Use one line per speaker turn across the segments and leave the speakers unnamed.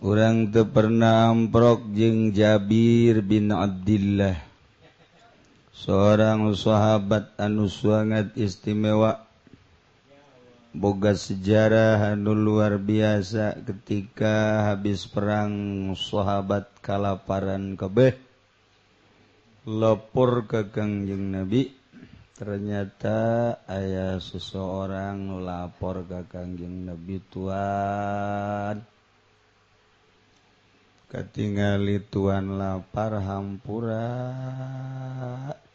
Urang teu pernah amprok jeung Jabir bin Abdillah, seorang sahabat anu sangat istimewa, boga sejarah anu luar biasa. Ketika habis perang sahabat kalaparan kabeh, lapor ke Kangjeng Nabi. Ternyata aya seseorang nu lapor ke Kangjeng Nabi, "Tuan, katingali tuan lapar, hampura."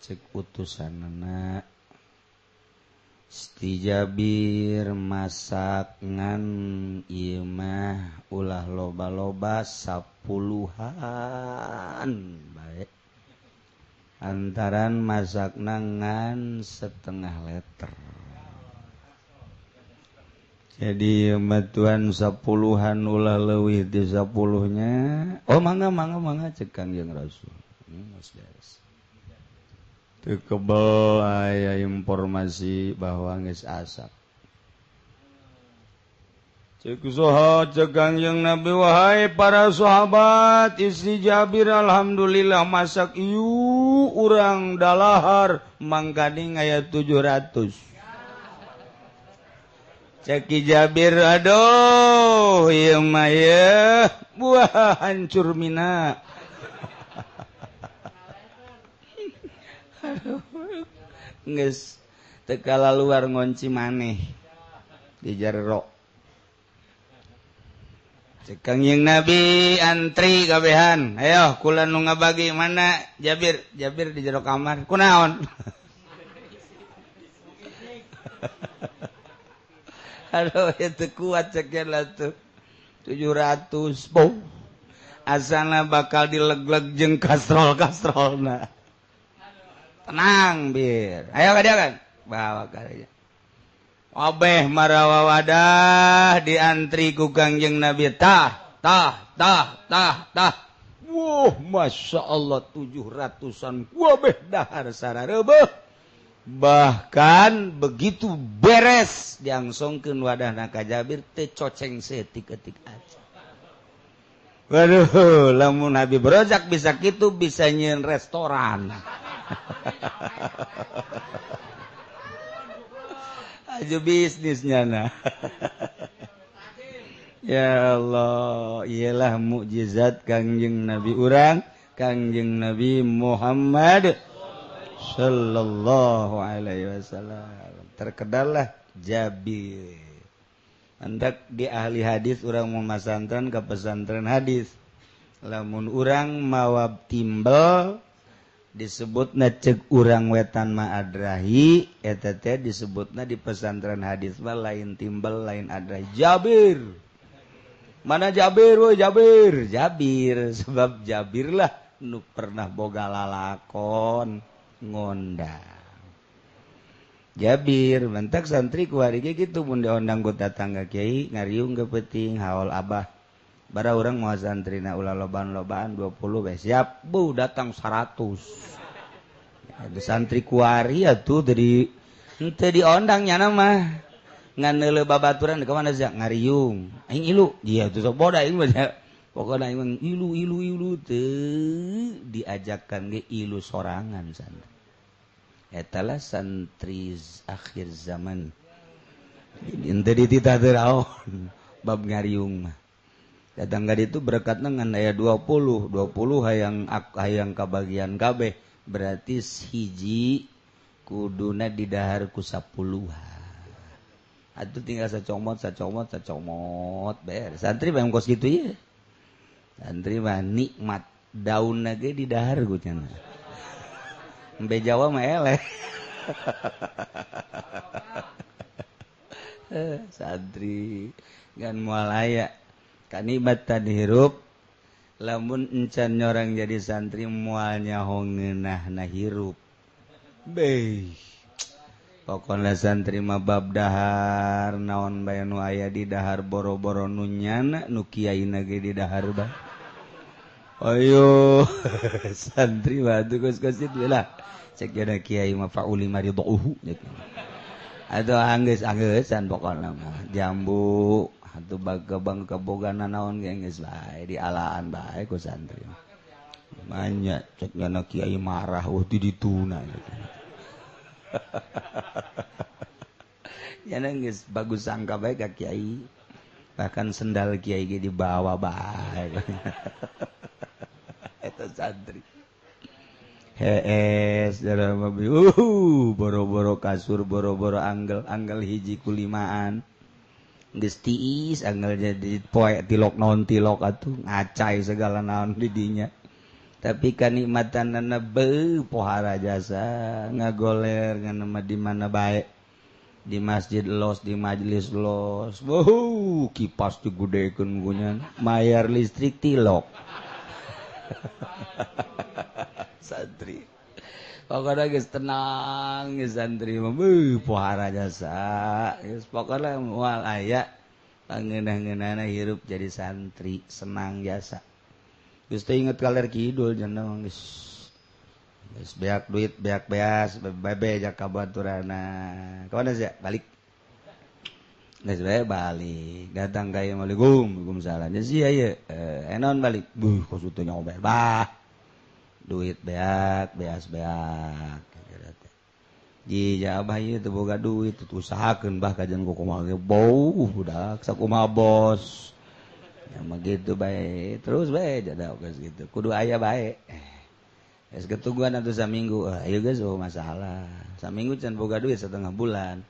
Cek utusanana, "Isti Jabir masak ngan ieu mah ulah loba-loba, sapuluhan bae." Antaran masak ngan setengah liter. Jadi tuan, sapuluhan, ulah leuwih di sapuluhnya. "Oh, mangga, mangga, mangga," cek Kangjeng Rasul. Beres. Teu kebel aya informasi bahwa geus asak. Cek soha, cek Kangjeng Nabi, "Wahai para sahabat, istri Jabir alhamdulillah masak ieu, urang dalahar mangkaning aya 700." Cek Jabir, "Aduh, ieu mah ye buah hancur mina." Aduh, geus teu luar ngonci maneh di jero. Cek Kangjeng Nabi, "Antri kabehan, ayo kula nu ngabagi." "Mana Jabir?" "Jabir di jero kamar." "Kunaon?" Aduh, itu kuat sekian lah tuh 700 boh asana bakal dileg-leg jeung kastrol-kastrolna. "Tenang, Bir, ayo ka dia kan bawa ka dia." Obeh marawa wadah diantri ku Kangjeng Nabi, tah tah tah tah tah. Wuh, masya Allah, 700-an wabeh dahar sararebeuh. Bahkan begitu beres diangsongkeun wadahna ka Jabir, teu coceng seetik-etik aja. Waduh, lamun Habib Rozak bisa kitu, bisa nyieun restoran. Aju bisnisnya nah. Ya Allah, iyalah mukjizat Kangjeng Nabi urang, Kangjeng Nabi Muhammad sallallahu alaihi wasallam. Terkedalah Jabir. Hendak di ahli hadis, urang mau masantren ke pesantren hadis. Lamun urang mawab timbel disebutna cek urang wetan ma adrahi, eta teh disebutna di pesantren hadis mah lain timbel, lain adrahi, Jabir. Mana Jabir woi, Jabir? Jabir, sebab Jabir lah nu pernah boga lalakon ngondang. Jabir mentak santri kuari ge kitu, mun diondang ku tatangga, kiai ngariung ke peuting haul abah. Bara urang moal santrina ulah loban-lobaan, 20 bae siap. Bu datang 100. Itu santri kuari atuh dari henteu diondang nyana mah. Ngan neuleuh babaturan, "Ka mana sia?" "Ngariung." "Aing ilu." "Iya tuh sok boda aing mah." Pokona aing mah ilu ilu ilu, teu diajakan ge ilu sorangan santri. Eta lah santri akhir zaman. Henteu dititah teu raon bab ngariung mah. Datang ka ditu berkatna ngan aya 20, 20 hayang hayang kabagian kabeh, berarti hiji kuduna didahar ku 10. Atuh tinggal sacomot sacomot sacomot beres. Santri mah kos kitu ye. Santri mah nikmat, daunna ge didahar ku cenah. Embe Jawa mah eleh. Santri ngan moal aya kanikmatan hirup lamun encan nyorang jadi santri, moal nyaho ngeunahna hirup. Beuh. Pokona santri mah bab dahar naon bae nu aya di dahar, boro-boro nu nyana, nu kiaina ge di dahar bae. Ayo santri mah atuh kos-kos kitu lah. Cek jada kiai mah fauli maridauhu. Atau anggeus-anggeussan pokona mah. Jambu Atuh bagabang kabogana naon ge geus bae dialaan bae ku santri. Banyak cek nyana kiai marah oh di dituna. Nyana geus bagus sangka bae ka kiai. Bahkan sendal kiai ge dibawa bae. Eta santri. Hees dalam boro-boro kasur boro-boro anggel-anggel hiji kulimaan geus tiis anggel jadi poe tilok naon tilok atuh ngacai segala naon di dinya tapi kanikmatanana beuh pohara jasa ngagoler ngan mah di mana bae di masjid los di majelis los wuh kipas digudekeun gunyan mayar listrik tilok. Santri pokoknya geus tenang geus santri mah beuh pohara jasa geus pokokna moal aya pangeunah-ngeunahna hirup jadi santri senang jasa geus teu inget kaler kidul cenah geus geus beak duit beak beas bebe ja ka baturana kawana sia balik geus bae balik datang ka ieu Waalaikumsalam nya sia ieu enon balik beuh kos teu nyoba bah duit beak beas beak ji abah ieu teu boga duit usahakeun bah kajian ku kumaha ge bau budak sakumaha bos ya mah gitu bae terus bae jada geus gitu kudu aya bae geus ketungguan atuh saminggu ayo geus oh masalah saminggu can boga duit setengah bulan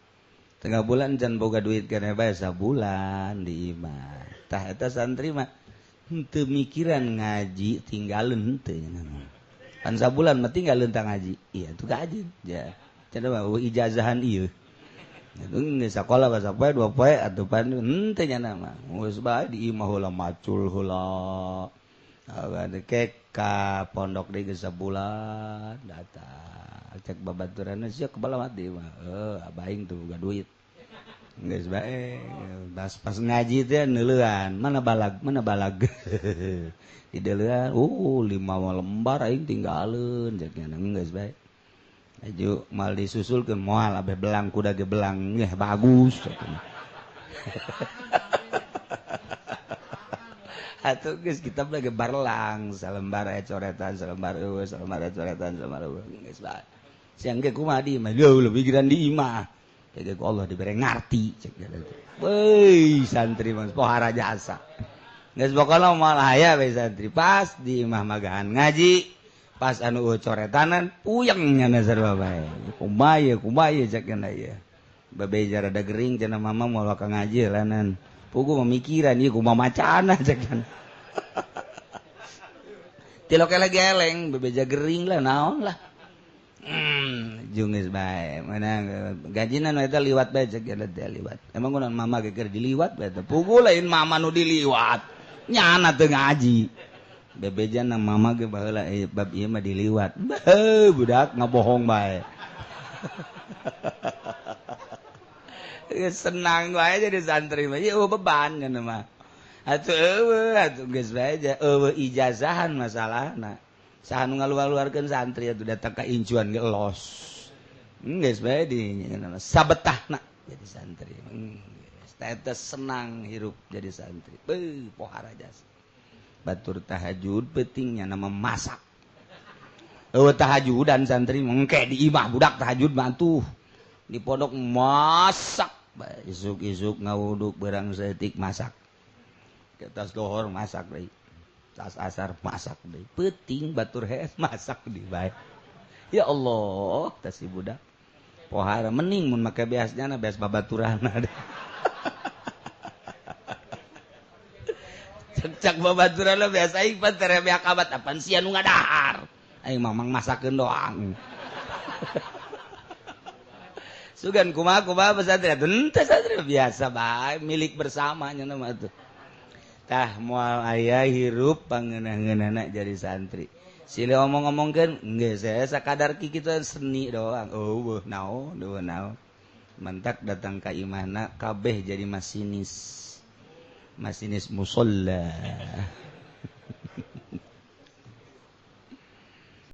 tengah bulan can boga duit keneh bae sabulan di imah tah eta santri mah henteu mikiran ngaji tinggalin henteu kan sabulan mah tinggal lentang ngaji iya tuh gaji ya cenah mah ijazahan ieu geus sakola bahasa poe dua poe atuh pan henteu nya mah geus bae di imah heula macul heula kek ka pondok deui geus sabulan datang cek babaturanna sia kebala mati mah heuh abaing tuh boga duit geus bae pas ngaji teh neuleuan mana balag di deuleuan 5 lembar aing tinggaleun cek nya geus bae aju mal disusulkeun moal abeh belang kuda ge belang yeh bagus atuh geus kitab lagi barlang salembar aya coretan salembar eueuh salembar aya coretan salembar eueuh geus bae siang ge kumaha di imah jauh lebih pikiran di imah cek ku Allah dibere ngarti cek weuy santri mah pohara jasa geus pokona moal aya we santri pas di imah magahan ngaji pas anu coretanan puyeng nya sarua bae kumaha ieu cek nya ieu babe rada gering cenah mama moal ka ngaji lanan pugu memikiran ieu kumaha macana cek nya tilok lagi eleng bebeja gering lah naon lah jungis bae mana gajina nu eta liwat bae cek nya teh liwat emang kunaon mama ge keur diliwat bae teh pugu lain mama nu diliwat nyana teu ngaji bebeja na mama ge baheula bab ieu mah diliwat beuh budak ngabohong bae senang wae jadi santri mah ieu beban nya mah atuh eueuh atuh geus bae eueuh ijazahan masalahna saha nu ngaluar-luarkeun santri atuh datang ka incuan ge los geus bae di sabetahna jadi santri geus eta senang hirup jadi santri beuh pohara jasa batur tahajud pentingnya nama masak eueuh tahajudan santri mengke di imah budak tahajud mah tuh di pondok masak isuk-isuk ngawuduk berang saeutik masak tas lohor masak deui tas asar masak deui peuting batur hees masak deui bae ya Allah tas si budak pohara mening mun make beasnya na beas babaturanna cek babaturanna beas aing pan tere beak abat apan sia nu ngadahar aing mamang masakeun doang sugan kumaha kumaha pesantren henteu santri biasa bae milik bersama nya mah atuh tah moal aya hirup pangeunah-ngeunahna jadi santri silih omong-omongkeun geus sakadar kitu seni doang eueuh naon eueuh naon mantak datang ka imahna kabeh jadi masinis masinis musalla.